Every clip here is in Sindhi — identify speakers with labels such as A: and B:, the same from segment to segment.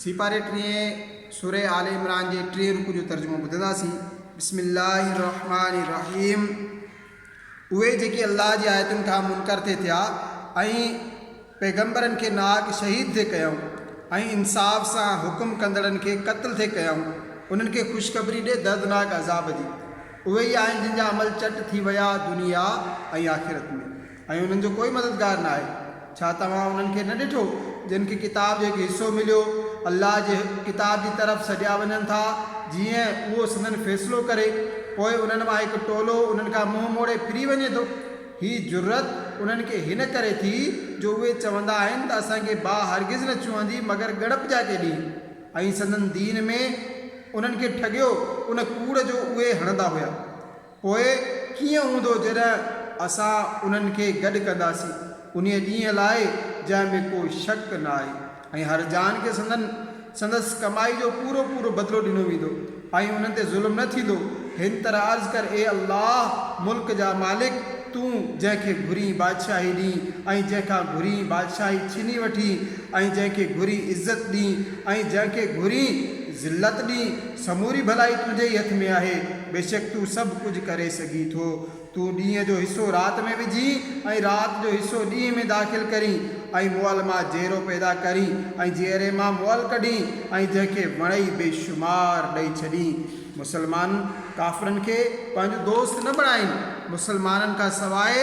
A: سيپاري ٽئين سورة آل عمران جي ٽئين رڪوع جو ترجمو ٻڌنداسين. بسم الله الرحمٰن الرحيم اهي جيڪي الله جي آيتن کان منڪر ٿي ٿيا ۽ پيغمبرن کي ناحق شهيد ٿي ڪيائون ۽ انصاف سان حڪم ڪندڙن کي قتل ٿي ڪيائون انهن کي خوشخبري ڏي دردناڪ عذاب جي. اهي ئي آهن جن جا عمل چٽ ٿي ويا دنيا ۽ آخرت ۾. ۽ انهن جو ڪوئي مددگار نه آهي. ڇا توهان انهن کي نه ڏٺو جن کي ڪتاب جو هڪ حصو مليو، الله جي ڪتاب جي طرف سڏيا وڃن ٿا جيئن اهو سندن فيصلو ڪري، پوء انهن مان هڪ ٽولو انهن کان منهن موڙي ڦري وڃي ٿو. هي جرئت انهن کي هن ڪري ٿي جو اهي چوندا آهن ته اسان کي باهه هرگز نه ڇهندي مگر ڳڻپ جا ڪي ڏينهن. ۽ سندن دين ۾ انهن کي ٺڳيو ان ڪوڙ جو اهي هڻندا هيا. پوء ڪيئن هوندو جڏهن اسان انهن کي گڏ ڪنداسين انهيء ڏينهن لاء جنهن ۾ ڪو شڪ نه آهي ۽ هر جان کي سندن سندس ڪمائي جو پورو پورو بدلو ڏنو ويندو ۽ انهن تي ظلم نه ٿيندو. هن طرح عرض ڪر اي الله! ملڪ جا مالڪ! تون جنهن کي گهرين بادشاهي ڏين ۽ جنهن کان گهرين بادشاهي ڇني وٺين ۽ جنهن کي گهرين عزت ڏين ۽ جنهن کي گهرين ذلت ڏين، سموري ڀلائي تنهنجي ئي هٿ ۾ آهي، بيشڪ تون سڀ ڪجهه ڪري سگهين ٿو. تون ڏينهن جو حصو رات ۾ وجهين ۽ رات جو حصو ڏينهن ۾ داخل ڪرين ۽ مئل مان جيئرو پيدا ڪرين ۽ جيئري مان مئل ڪڍين ۽ جنهن کي وڻئي بي شمار ڏئي ڇڏين. مسلمان ڪافرن کي پنهنجو دوست نه بڻائين، مسلمانن کان سواء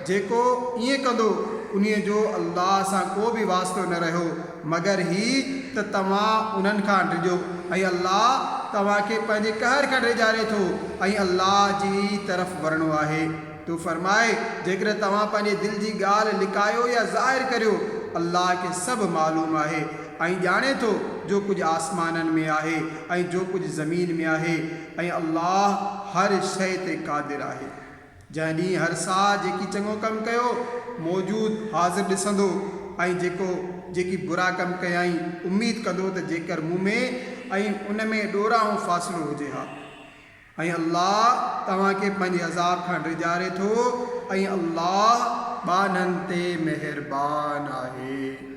A: جيڪو ائين ڪندو انهيء جو الله سان ڪو به واسطو نه رهيو، مگر هي ته توهان انهن کان ڊڄو ۽ الله توهان کي پنهنجي قهر کان ڊيڄاري ٿو ۽ الله جي ئي طرف ورڻو آهي. تون فرماء، جيڪڏهن توهان پنهنجي دل جي ڳالهه لڪايو يا ظاهر ڪريو، الله کي سڀ معلوم آهي ۽ ڄاڻي ٿو جو ڪجهه آسمانن ۾ آهي ۽ جو ڪجهه زمين ۾ آهي ۽ الله هر شيء تي قادر آهي. جنهن ڏينهن هر ساهه جيڪي چڱو ڪم ڪيو، موجود، حاضر ڏسندو ۽ جيڪو جيڪي برا ڪم ڪيائين، اميد ڪندو ته جيڪر مون ۾ ۽ ان ۾ ڏورانهون فاصلو هجي ها. ۽ الله توهان کي پنهنجي عذاب کان ڊيڄاري ٿو ۽ الله ٻانهن تي مهربان آهي.